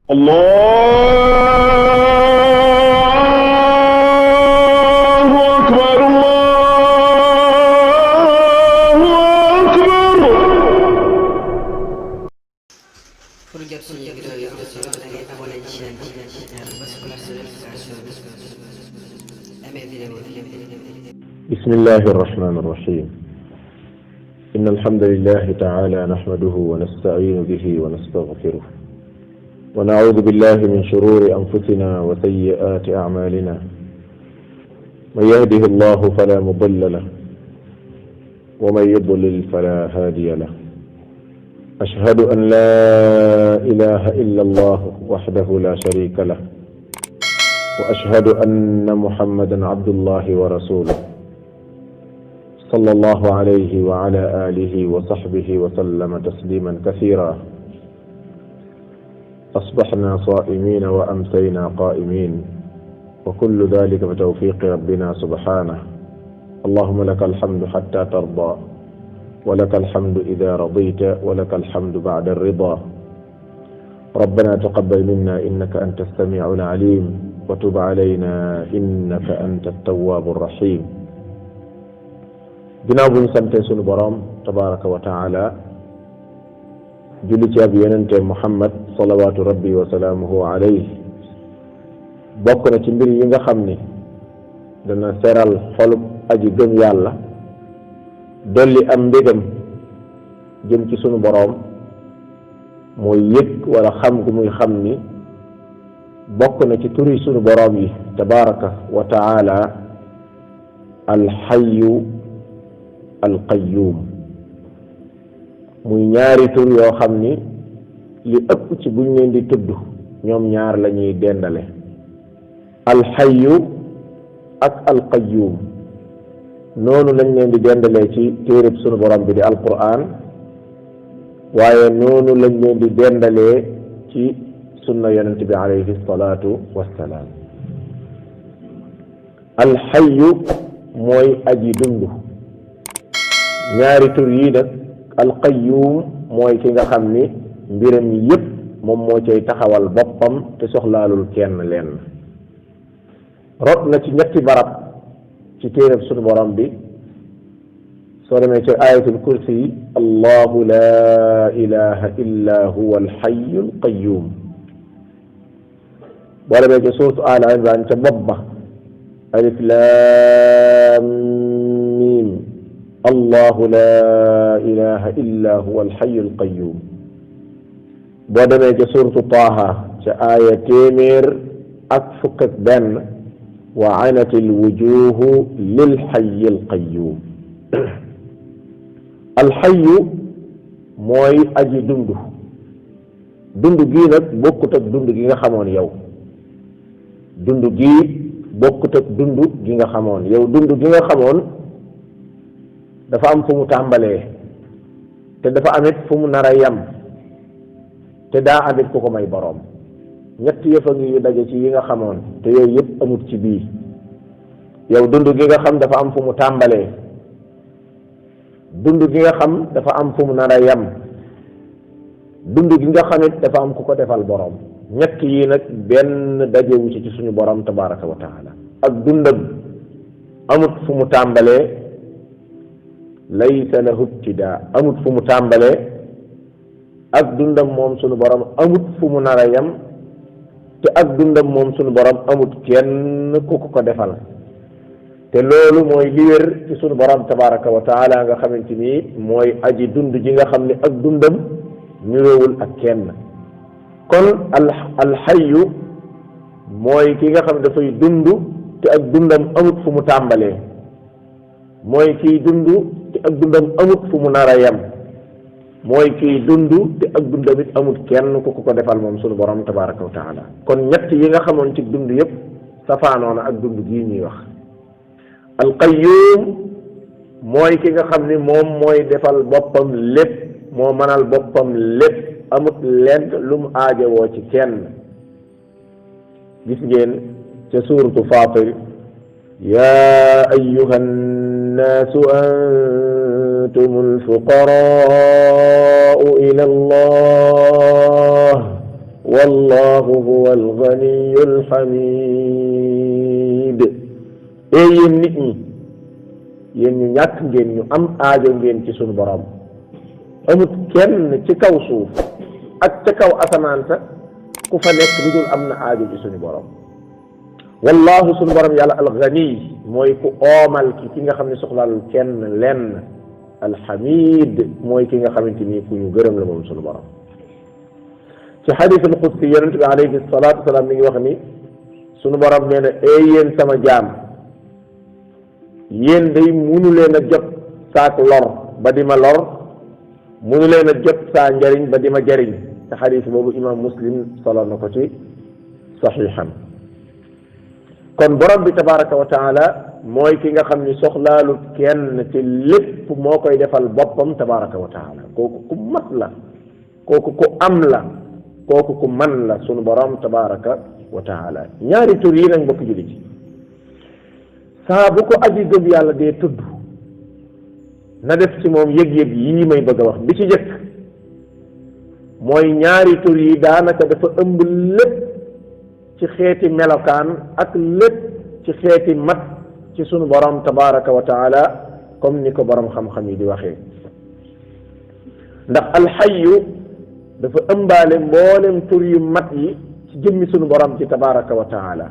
الله أكبر الله أكبر. بسم الله الرحمن الرحيم. إن الحمد لله تعالى نحمده ونستعين به ونستغفره ونعوذ بالله من شرور أنفسنا وسيئات أعمالنا. من يهده الله فلا مضل له ومن يضلل فلا هادي له. أشهد أن لا إله إلا الله وحده لا شريك له وأشهد أن محمدا عبد الله ورسوله صلى الله عليه وعلى آله وصحبه وسلم تسليما كثيرا. أصبحنا صائمين وأمسينا قائمين وكل ذلك بتوفيق ربنا سبحانه. اللهم لك الحمد حتى ترضى ولك الحمد إذا رضيت ولك الحمد بعد الرضا. ربنا تقبل منا إنك أنت السميع العليم وتب علينا إنك أنت التواب الرحيم. ginnaaw bu ñu sante sunu borom tabaraka wa taala julli ci ab yonente Muhammad salawaatu rabbi wa salaamuhu alayhi, bokk na ci mbir yi nga xam ni dana seral xolub aji gëm yàlla, dolli am mbégam jëm ci sunu borom, mooy yëg wala xam gu muy xam ni bokk na ci turi sunu borom yi tabaraka wa taala alxayu alqayyum, muy ñaari tur yoo xam ni li ëpp ci buñ leen di tudd ñoom ñaar la ñuy dendale, alxayu ak alqayyum. noonu lañ leen di dendalee ci téereb sunu borom bi di alquran, waaye noonu lañ leen di dendalee ci sunna yonent bi alayhi salaatu wassalaam. alxayu mooy aji dund. ñaari tur yii nag alqayyum mooy ki nga xam ni mbiram yépp moom moo cay taxawal boppam te soxlaalul kenn leen. rot na ci ñetti barab ci téereb sunu borom bi, soo demee ci ayatul kursi yi allahu la ilaha illa huwa alxayu alqayyum. boo demee ci suuratu Aali Imraan ca bopp ba alif laam miim allahu la ilaha illa huwa alxayu alqayyum. boo demee ca suuratu Taaha ca aaya téeméer ak fukk ak benn wa anati alwujuhu lilxayi alqayyum. alxayu mooy aji dund. dund gii nag bokkut ak dund gi nga xamoon yow. dund gii bokkut ak dund gi nga xamoon yow. dund gi nga xamoon dafa am fu mu tàmbalee te dafa amit fu mu nar a yem te daa amit ku ko may boroom. ñett yëf a ngi yu daje ci yi nga xamoon te yooyu yëpp amut ci bii. yow dund gi nga xam dafa am fu mu tàmbalee, dund gi nga xam dafa am fu mu nar a yem, dund gi nga xamit dafa am ku ko defal boroom. ñett yi nag benn dajewu ci suñu borom tabaraka wa taala. ak dundam amut fu mu tàmbalee, laysa lahu ibtidaa, amut fu mu tàmbalee. ak dundam moom suñu borom amut fu mu nar a yem, te ak dundam moom suñu borom amut kenn ku ko defal. te loolu mooy li wér ci suñu borom tabaraka wa taala nga xamante ni mooy aji dund ji nga xam ne ak dundam niroowul ak kenn. kon alxayu mooy ki nga xam ne dafay dund te ak dundam amut fu mu tàmbalee, mooy kiy dund te ak dundam amut fu mu nar a yem, mooy kiy dund te ak dundam it amut kenn ku ko defal moom sunu borom tabaraka wa taala. kon ñett yi nga xamoon ci dund yépp safaanoona ak dund gii ñuy wax. alqayyum mooy ki nga xam ni moom mooy defal boppam lépp, moo mënal boppam lépp, amut lenn lu mu aajowoo ci kenn. gis ngeen ca suuratu Faatir yaa ayyuhan naasu antumul fuqaraa'u ila Allah wallahu huwa alganiyu alhamid. yéen nit ñi, yéen ñu ñàkk ngeen, ñu am aajo ngeen ci sunu borom. amut kenn ci kaw suuf ak ca kaw asamaan sa ku fa nekk lu dul am na aajo ci suñu borom. wallahu suñu borom yàlla alganiy mooy ku oomal ki nga xam ne soxlaalul kenn lenn. alhamid mooy ki nga xamante ni ku ñu gërëm la moom suñu borom. ci xadiisul qudsi yonent bi alayhi salaatu wasalaam mi ngi wax ni suñu borom nee na yéen sama jaam, yéen day munu leen a jot saak lor ba di ma lor, munu leen a jot saa njariñ ba di ma jariñ. te xadiis boobu imam muslim solo na ko ci saxiixam. kon borom bi tabaraka wa taala mooy ki nga xam ni soxlaalut kenn ci lépp moo koy defal boppam tabaraka wa taala. kooku ku mat la, kooku ku am la, kooku ku man la sunu borom tabaraka wa taala. ñaari tur yi nag mbokk jullit ci saa bu ko aji gëm yàlla dee tudd na def ci moom yëg-yëg yii may bëgg a wax. bi ci jëkk mooy ñaari tur yi daanaka dafa ëmb lépp ci xeeti melokaan ak lépp ci xeeti mat ci sunu borom tabaraka wa taala, comme ni ko borom xam-xam yi di waxee. ndax alxayu dafa ëmbaale mboolem tur yu mat yi ci jëmmi sunu borom ci tabaraka wa taala.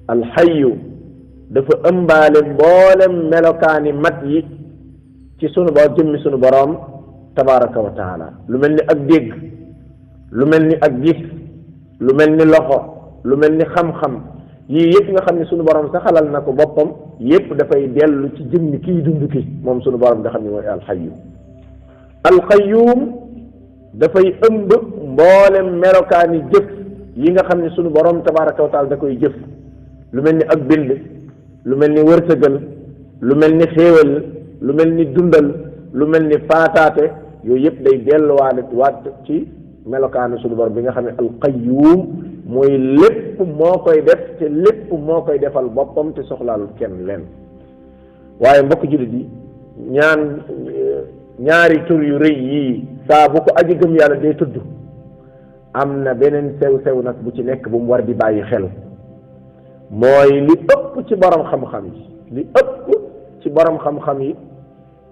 alxayu dafa ëmbaale mboolem melokaani mat yi ci sunu borom jëmmi sunu borom tabaraka wa taala. lu mel ni ak dégg, lu mel ni ak gis, lu mel ni loxo, lu mel ni xam-xam, yii yëpp nga xam ne sunu borom saxalal na ko boppam, yëpp dafay dellu ci jëmmi kii dund ki moom sunu borom nga xam ne mooy alxayu. alqayyum dafay ëmb mboolem melokaani jëf yi nga xam ne sunu borom tabaraka wa taala da koy jëf. lu mel ni ak bind, lu mel ni wërsëgal, lu mel ni xéewal, lu mel ni dundal, lu mel ni faataate, yooyu yëpp day delluwaale waat ci melokaanu sunu borom bi nga xam ne alqayyum mooy lépp moo koy def te lépp moo koy defal boppam te soxlaalul kenn leen. waaye mbokk jullit yi, ñaari tur yu rëy yii saa bu ko aji gëm yàlla day tudd am na beneen sew-sew nag bu ci nekk bu mu war di bàyyi xel. mooy li ëpp ci borom xam-xam yi, li ëpp ci borom xam-xam yi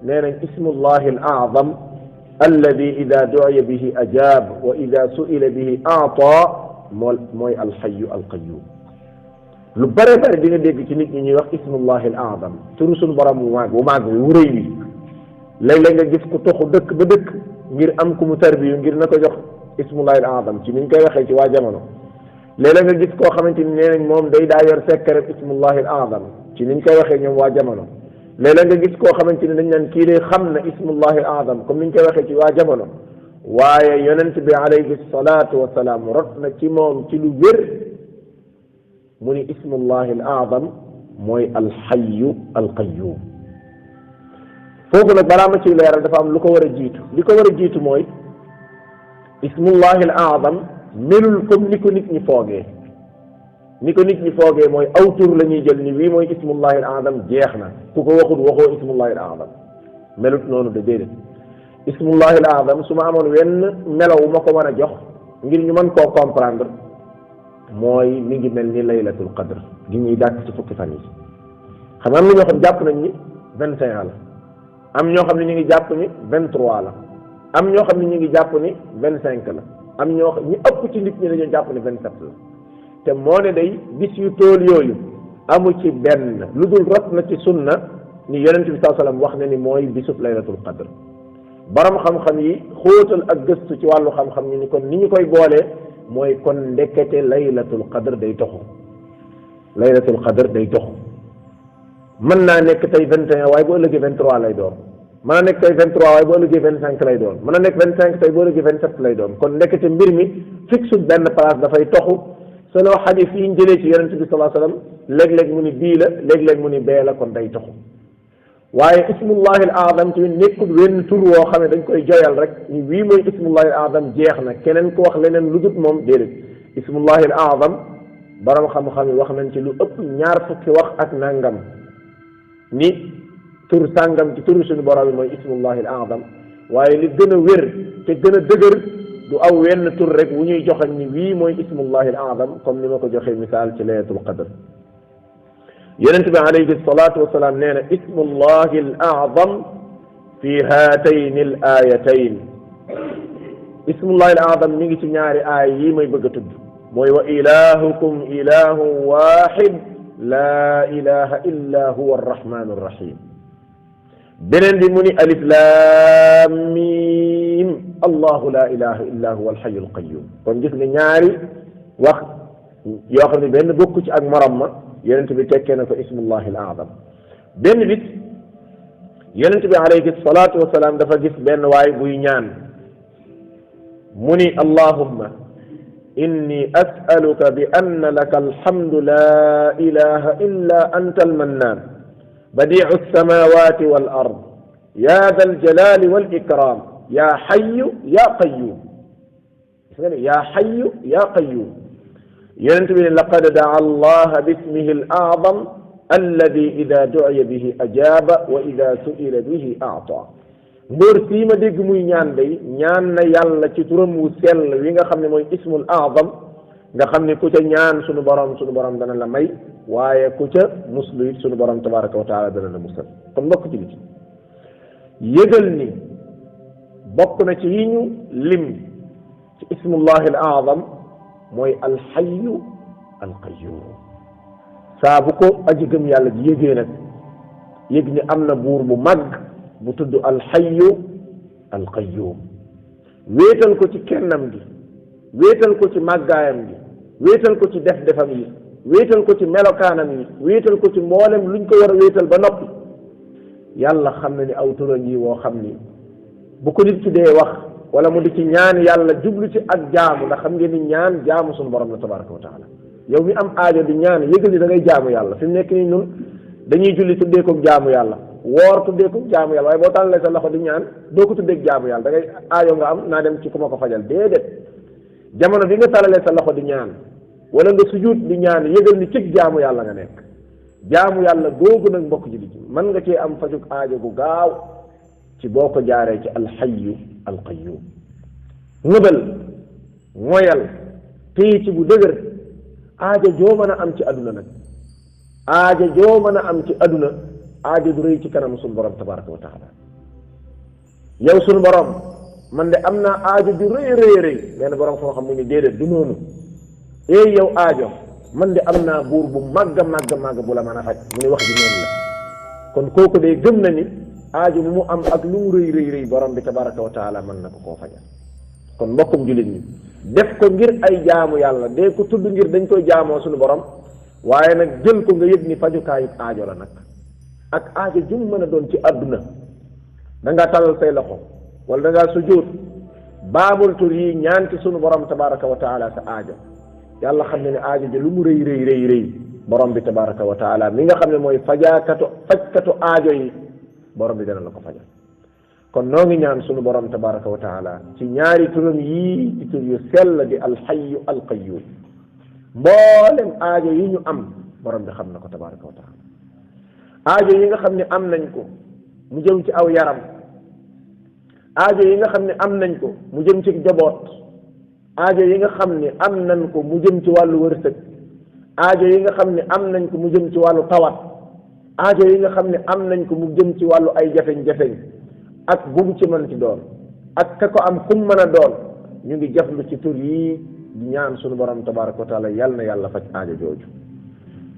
nee nañ ismullahi al a'zam alladi ida du'iya bihi ajaab wa ida su'ila bihi a'ta mooy alxayu alqayyum. lu bare bare di nga dégg ci nit ñi ñuy wax ismullahi al a'zam, turu suñu borom wu màgg wu rëy wi. léeg-léeg nga gis ku toxu dëkk ba dëkk ngir am ku mu tarbiyu ngir na ko jox ismullahi al a'zam ci niñ koy waxee ci waa jamono. léeg-léeg nga gis koo xamante ni nee nañ moom day daa yor secret ismullahi al a'zam ci niñ koy waxee ñoom waa jamono. léeg-léeg nga gis koo xamante ni dañ naan kii de xam na ismullahi al a'zam comme niñ koy waxee ci waa jamono. waaye yonent bi alayhi salaatu wa salaam rot na ci moom ci lu wér mu ni ismullahi al a'zam mooy alxayu alqayyum. foofu nag balaa ma ciy leeral dafa am lu ko war a jiitu. li ko war a jiitu mooy ismullahi al a'zam melul comme ni ko nit ñi foogee. ni ko nit ñi foogee mooy aw tur la ñuy jël ni wii mooy ismullahi al a'zam jeex na ku ko waxut waxoo ismullahi al a'zam. melut noonu de déedéet. ismullahi al a'zam su ma amoon wenn melaw ma ko mën a jox ngir ñu mën koo comprendre mooy mi ngi mel ni laylatul qadr gi ñuy dàkk ci fukki fan yi. xam nga am na ñoo xam jàpp nañ ni 21 la, am ñoo xam ne ñu ngi jàpp ni 23 la, am ñoo xam ne ñu ngi jàpp ni 25 la, am ñoo xam ñi ëpp ci nit ñi dañoo jàpp ni 27 la. te moo ne day bis yu tool yooyu amu ci benn lu dul rot na ci sunna ni yonent bi sallallahu alayhi wasallam wax na ni mooy bisub laylatul qadr. borom xam-xam yi xóotal ak gëstu ci wàllu xam-xam ni kon ni ñu koy boolee mooy kon ndekete laylatul qadr day toxu. laylatul qadr day toxu mën naa nekk tey 21 waaye bu ëllëgee 23 lay doon, mën na nekk tey 23 waaye bu ëllëgee 25 lay doon, mën na nekk 25 tey bu ëllëgee 27 lay doon. kon ndekete mbir mi fixe benn place dafay toxu selon xadiis yi ñu jëlee ci yonent bi sallallahu alayhi wasallam léeg-léeg mu ni bii la léeg-léeg mu ni bee la, kon day toxu. waaye ismullahi al a'zam tamit nekkul wenn tur woo xam ne dañ koy joyal rek ni wii mooy ismullahi al a'zam jeex na keneen ku wax leneen lu dut moom déedéet. ismullahi al a'zam borom xam-xam yi wax nañ ci lu ëpp 20 fukki wax ak nangam ni tur sàngam ci turu suñu borom yi mooy ismullahi al a'zam. waaye li gën a wér te gën a dëgër du aw wenn tur rek wu ñuy joxañ ni wii mooy ismullahi al azam comme ni ma ko joxee misaal ci laylatul qadr yonent bi alayhi salatu wasalaam nee na ismullahi al azam fi haatayn al ayatayn ismullahi al azam mi ngi ci ñaari aay yi may bëgg a tudd mooy wa ilahukum ilahun waxid la ilaha illa huwa arrahmanu arrahim beneen bi mu ni alif lam mim allahu la ilaha illa huwa alhayu alqayum kon gis nga ñaari wax yoo xam ne benn bokku ci ak morom ma yonent bi tekkee na ko ismullahi al azam benn bit yonent bi alayhi salatu wasalaam dafa gis benn waay buy ñaan mu ni allahumma inni as'aluka bi anna laka alhamdu la ilaha illa anta almannan badi'u alsamawati wal ard ya dha aljalali wal ikram ya hayyu ya qayyum ya hayyu ya qayyum yonent bi ne laqad da'a allah bismihi al-a'zam alladi ida du'iya bihi ajaba wa ida su'ila bihi a'ta mbóor sii ma dégg muy ñaan day ñaan na yàlla ci turam wu sell wi nga xam ne mooy ismul a'zam nga xam ne ku ca ñaan sunu borom dana la may waaye ku ca muslu it sunu borom tabaraka wa taala dana la musal kon mbokk ci li ci yëgal ni bokk na ci yi ñu lim ci ismullahi al a'zam mooy alxayu alqayyum saa bu ko aji gëm yàlla ji yëgee nag yëg ni am na buur bu mag bu tudd alxayu alqayyum wéetal ko ci kennam gi wéetal ko ci màggaayam gi wéetal ko ci def defam yi wéetal ko ci melokaanam yi wéetal ko ci mboolem luñ ko war a wéetal ba noppi yàlla xam na ni aw turam yi woo xam ni bu ko nit ki dee wax wala mu di ci ñaan yàlla jublu ci ak jaamu ndax xam ngeen ni ñaan jaamu suñu borom la tabaraka wa taala yow mi am aajo di ñaan yëgal ni da ngay jaamu yàlla fi mu nekk nii ñun dañuy julli tuddee ko jaamu yàlla woor tuddee ko jaamu yàlla waaye boo tàllalee sa loxo di ñaan doo ko tuddee jaamu yàlla da ngay aajo nga am naa dem ci ku ma ko fajal déedéet jamono bi nga tàllalee sa loxo di ñaan wala nga sujud di ñaan yëgal ni cig jaamu yàlla nga nekk jaamu yàlla googu nag mbokk ji di mën nga cee am fajug aajo gu gaaw ci boo ko jaaree ci alxayu alqayyum ngëbal moyal téye ci bu dëgër aajo joo mën a am ci aduna nag aajo joo mën a am ci aduna aajo du rëy ci kanam suñu borom tabaraka wa taala yow suñu borom man de am naa aajo ju rëy rëy benn borom foo xam mu ni déedéet du noonu yow aajo man de am naa buur bu màgg bu la mën a faj mu ne wax ji noonu la kon kooku de gëm na ni aajo bu mu am ak lu mu rëy borom bi tabaraka wa taala mën na ko koo fajal kon mbokkum jullit ñi def ko ngir ay jaamu yàlla dee ko tudd ngir dañ koy jaamoo suñu borom waaye nag jël ko nga yëg ni fajukaayu aajo la nag ak aajo ju mu mën a doon ci àdduna da ngaa talal say loxo wala da ngaa sujjóot baamul tur yi ñaan ci sunu borom tabaraka wa taala sa aajo yàlla xam ne ne aajo ji lu mu rëy borom bi tabaraka wa taala mi nga xam ne mooy fajkatu aajo yi borom bi dana la ko fajal kon noo ngi ñaan sunu borom tabaraka wa taala ci ñaari turam yii di tur yu sell di alxayu alqayyum mboolem aajo yi ñu am borom bi xam na ko tabaraka wa taala aajo yi nga xam ne am nañ ko mu jëm ci aw yaram aajo yi nga xam ne am nañ ko mu jëm ci jaboot aajo yi nga xam ne am nañ ko mu jëm ci wàllu wërsëg aajo yi nga xam ne am nañ ko mu jëm ci wàllu tawat aajo yi nga xam ne am nañ ko mu jëm ci wàllu ay jafeñ-jafeñ ak bu mu ci mën ci doon ak ka ko am kum mën a doon ñu ngi jaflu ci tur yi di ñaan sunu borom tabaraka wa taala yal na yàlla faj aajo jooju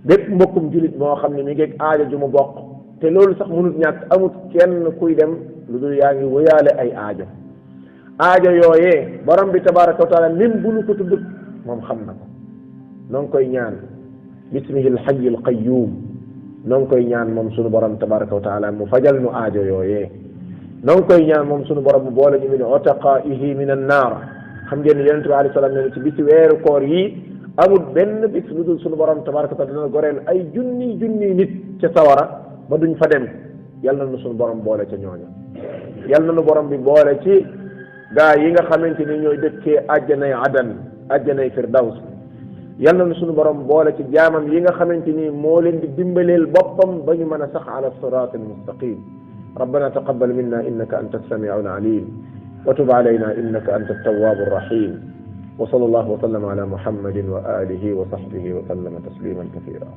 bépp mbokkum julit moo xam ne mi ngi aajo ju mu bokk te loolu sax mënut ñàkk amut kenn kuy dem lu dul yaa ngi wëyaale ay aajo yooyee borom bi tabaraka wa taala lim bu nu ko tudd moom xam na ko noo ngi koy ñaan bismihi alxayi alqayyum noo ngi koy ñaan moom sunu borom tabaraka wa taala mu fajal nu aajo yooyee noo ngi koy ñaan moom sunu borom mu boole ñu min otaqaihi min annaar xam ngeen ne yonente bi alayhi salaam ne ci bisi weeru koor yi amul benn bis lu dul sunu borom tabaraka wa taala dina goreel ay junni nit ca sawara ba duñ fa dem yal na nu sunu borom boole ca ñooña yal na nu borom bi boole ci gaa yi nga xamante ni ñooy dëkkee àjjanay adan àjjanay firdaws yal na nu sunu borom boole ci jaamam yi nga xamante ni moo leen di dimbaleel boppam ba ñu mën a sax ala sirat almustaqim ربنا تقبل منا إنك أنت السميع العليم wa tub alayna innaka anta at-tawwabu ar-rahim wa sallallahu wa sallama ala muhammadin wa alihi wa sahbihi wa sallama tasliman kathira